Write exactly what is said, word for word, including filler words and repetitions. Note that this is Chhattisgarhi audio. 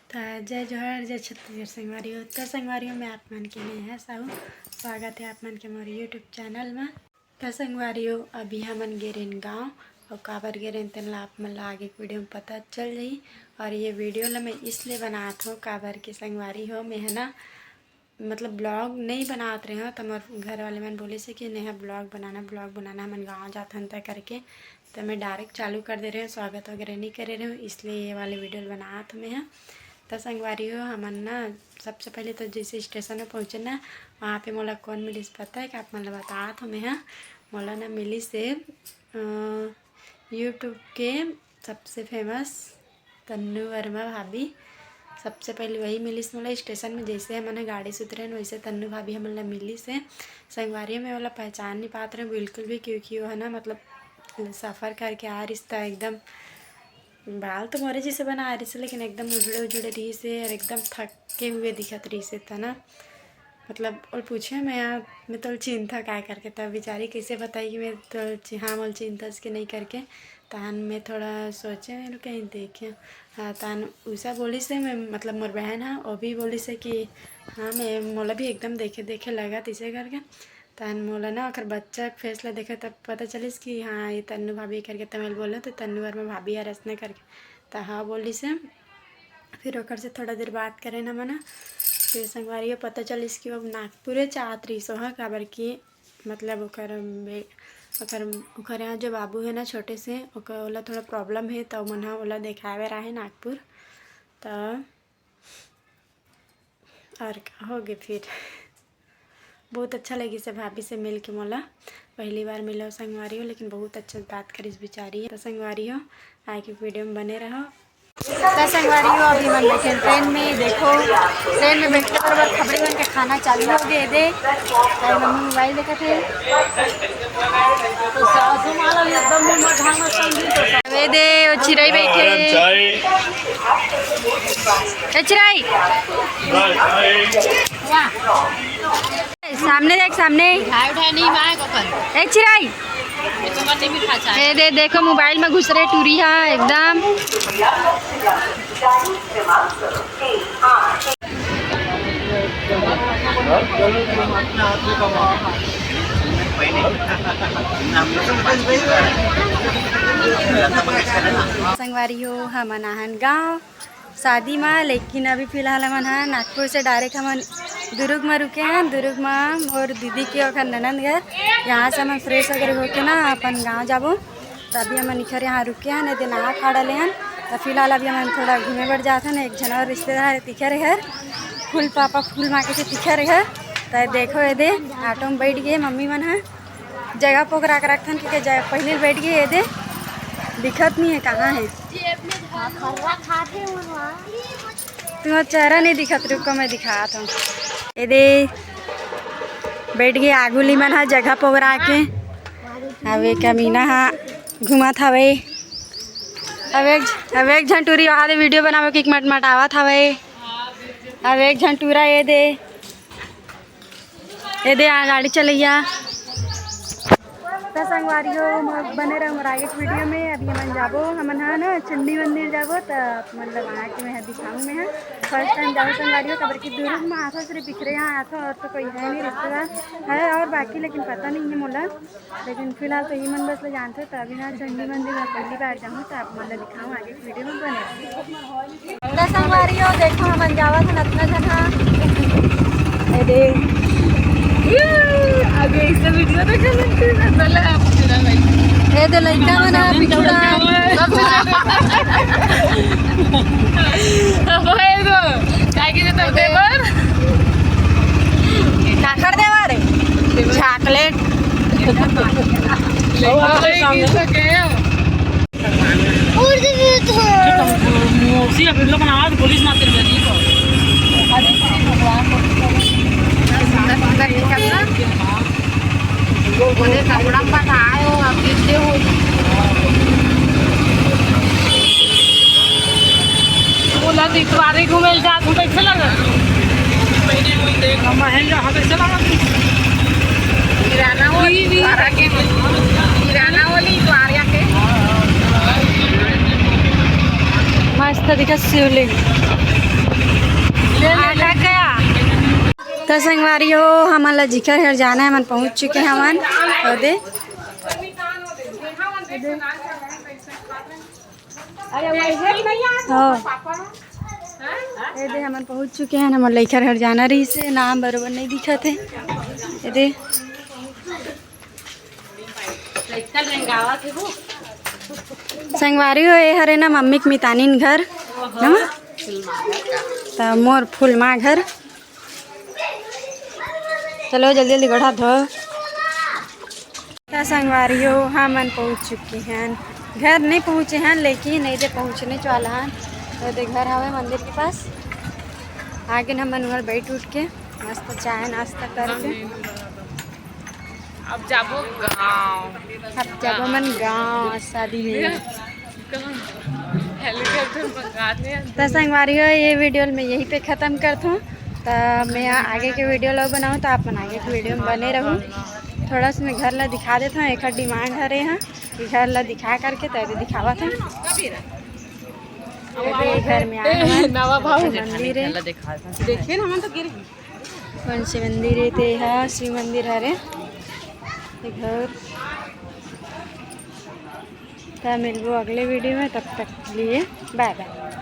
त जय जोहार, जय छत्तीसगढ़ संगवारी हो। त संगवारी हो, मैं आप मन के नेहा साहू, स्वागत है आप मन के मोर YouTube चैनल में। त संगवारी हो, अभी हमन गे रेन गाँव, और काबर गे रेन तेन ला आप मन ला आगे के वीडियो में पता चल जाही। और ये वीडियो ला मैं इसलिए बनात हूँ, काबर के संगवारी हो, मैं है ना, मतलब ब्लॉग नहीं बनात रहे हो, तो मोर घर वाले मन बोले से कि नेहा ब्लॉग बनाना, ब्लॉग बनाना, हमन गाँव जात हन त करके, तो मैं डायरेक्ट चालू कर दे रहे हूँ, स्वागत वगैरह नहीं करे रहे हूँ, इसलिए ये वाले वीडियो बनात हूँ मैं ह। त संगवारी हो, हमन ना सबसे पहले तो जैसे स्टेशन में पहुँचे ना, वहाँ पे मोला कौन मिलिस पता है कि आप मन ला बतात हूँ मैं ह। मोला ना मिलिस से यूट्यूब के सबसे फेमस तन्नू वर्मा भाभी। सबसे पहले वही मिलिस मोला स्टेशन में, जैसे हमन ह गाड़ी से उतरे हन, वैसे तन्नू भाभी हमन ला मिलिस हे। संगवारी हो, मैं ओला पहचान नहीं पात रहे बिल्कुल भी, क्योंकि वो है ना, मतलब सफ़र करके आ रिस त एकदम बाल तो मोरे जैसे बना आ रिस, लेकिन एकदम उजड़े उजड़े रिस हे और एकदम थके हुए दिखत रिस हे, त ना मतलब ओला पूछे मैं, "यार, मैं तोला चिन्हत हँव काय?" करके, तब बेचारी कैसे बताई कि मैं तोला चि-, हाँ, मोला चिन्हत हस कि नहीं करके। तहन मैं थोड़ा सोचे, मैं कहीं देखे, हाँ, तहन उषा बोलिस हे, मैं, मतलब मोर बहन ह, वो भी बोलिस हे कि हाँ, मैं, मोला भी एकदम देखे देखे लगत इसे करके। तहन मोला ना ओकर बच्चा के फेस ला देखे, तब पता चलिस कि हाँ, ये तन्नू भाभी करके। त मैं बोले तो तन्नू वर्मा भाभी हर असने करके, त हाँ बोलिस हे। फिर ओकर से थोड़ा देर बात करे ना मना, फिर संगवारी हो पता चलिस कि वो नागपुरे से आत रहिस ओहा, काबर कि मतलब ओकर बे-, ओकर, ओकर यहाँ जो बाबू है ना छोटे से, ओकर, ओला थोड़ा प्रॉब्लम है, त मन ह ओला देखाए बर आहे नागपुर। त और का होगे फिर। बहुत अच्छा लगिस हे भाभी से मिल के मोला, पहली बार मिलो संगवारी हो, लेकिन बहुत अच्छा बात करिस बिचारी। त संगवारी हो, आगे वीडियो में बने रहो। त संगवारी हो, अभी मन बैठे ट्रेन में, देखो ट्रेन में बैठे बरोबर खबरी मन के खाना चालू हो गए दे। त मम्मी मोबाइल देखत हे। अबे दे, वो चिरई बैठे। ए चिरई। सामने देख, सामने। उठाए, उठाए नहीं मारे को कर। ए चिरई। ये तो मत नहीं मिठा चाय। ए दे, देखो मोबाइल में घुस रहे टूरी हा एकदम। संगवारी हो, हमन आहन गाँव शादी मा, लेकिन अभी फिलहाल हमन ह नागपुर से डायरेक्ट हमन दुर्ग मा रुके हन। दुर्ग मा मोर दीदी के ओखर ननद घर, यहाँ से हमन फ्रेश वगैरह होके ना अपन गाँव जाबो। त अभी हमन इखर यहाँ रुके हन, एदे नहा खा डले हन। त फिलहाल अभी हमन थोड़ा घूमे बर जात हन, एक झन और रिश्तेदार है तिखर घर, फूल पापा फूल माँ के से तिखर घर। त देखो एदे ऑटो में बैठ गए मम्मी मन ह, जगह पोगरा के रखथन, क्योंकि जगह पहले बैठ गए एदे, दिखत नहीं है कहाँ है। तुम्हारा चेहरा नहीं दिखत, रुको मैं दिखात हूँ। एदे बैठ गए आगू ली मन ह जगह पोगरा के। अब एक कमीना ह घुमत हवे। अब एक, अब एक झन टूरी वहाँ दे वीडियो बनावे के मटमटावत हवे। अब एक झन टूरा एदे, एदे आ गाड़ी चलैया। त संगवारी हो, मोर बने रहो मोर आगे के वीडियो में। अभी हमन जाबो, हमन ह ना चंडी मंदिर जाबो, त मतलब वहाँ के मैं ह दिखाऊँ मैं ह। फर्स्ट टाइम जाबो संगवारी हो, काबर कि दुर्ग में आथो, सिर्फ इखरे यहाँ आथो और तो कोई है नहीं रिश्तेदार है और बाकी, लेकिन पता नहीं है मोला। लेकिन फिलहाल तो ये मन बस ले जानते, त अभी ना चंडी मंदिर में पहली बार जाऊँ, त आप मन ला दिखाऊँ आगे के वीडियो में बने रहो। त संगवारी हो, देखो हमन जावत हन अतना झन हा। ए दे। अबे इससे वीडियो देखे लगती है, पहले आप पूरा भाई। ए दे लइका मन हा, पिछुड़ा। सबसे ज्यादा। अब है तो, काय की जरूरत है देवर? काखर देवर है? चॉकलेट। लइका भाई की सके। उसी अब लोग आवाज पुलिस मारते हैं, ठीक है। सुंदर सुंदर दिखत ना। ओदे कपड़ा में बताए हो, अब गिरते हो। बोला तो इतवारे घूमे जात हूँ, कैसे लगा? हम हैं यहाँ, कैसे लगा? किराना वाली, किराना वाली इतवार के। मस्त दिखा शिवलिंग। त संगवारी हो, हमन ला जिखर घर जाना हे, हमन पहुंच चुके हवन। ओ दे, हो, ए दे, हमन पहुंच चुके हन। हमर लइखर घर जाना रहिस हे, नाम बरोबर नहीं दिखत हे। ए दे, संगवारी हो, ए हरे ना मम्मी के मितानिन घर, ना माँ? त मोर फुलमा घर। चलो जल्दी जल्दी गोड़ हाथ धो। त संगवारी हो, हमन पहुंच चुके हन। घर नहीं पहुंचे हन, लेकिन ए दे पहुंचने वाला हन। त ए दे घर हवे मंदिर के पास। आगे न हमन उहर बैठ उठ के मस्त चाय नाश्ता करके अब जाबो गाँव। अब जाबो मन गाँव शादी में। हेलीकॉप्टर मंगाने हैं। त संगवारी हो, ये वीडियो ल मैं यहीं पे ख़त्म करत हूँ। त मैं आगे के वीडियो ल बनाऊँ, त आप मन आगे के वीडियो में बने रहू। थोड़ा सा मैं घर ला दिखा देत हूँ, एकर डिमांड हरे यहाँ कि घर ला दिखा करके त दिखावत हूँ। ये घर में आए हवन। नवा भाव। मंदिर है। देखिए ना, हमन तो गिर गए। कौन से मंदिर है? ते हा शिव मंदिर हरे। ये घर। त मिलबो अगले वीडियो में, तब तक के लिए बाय बाय।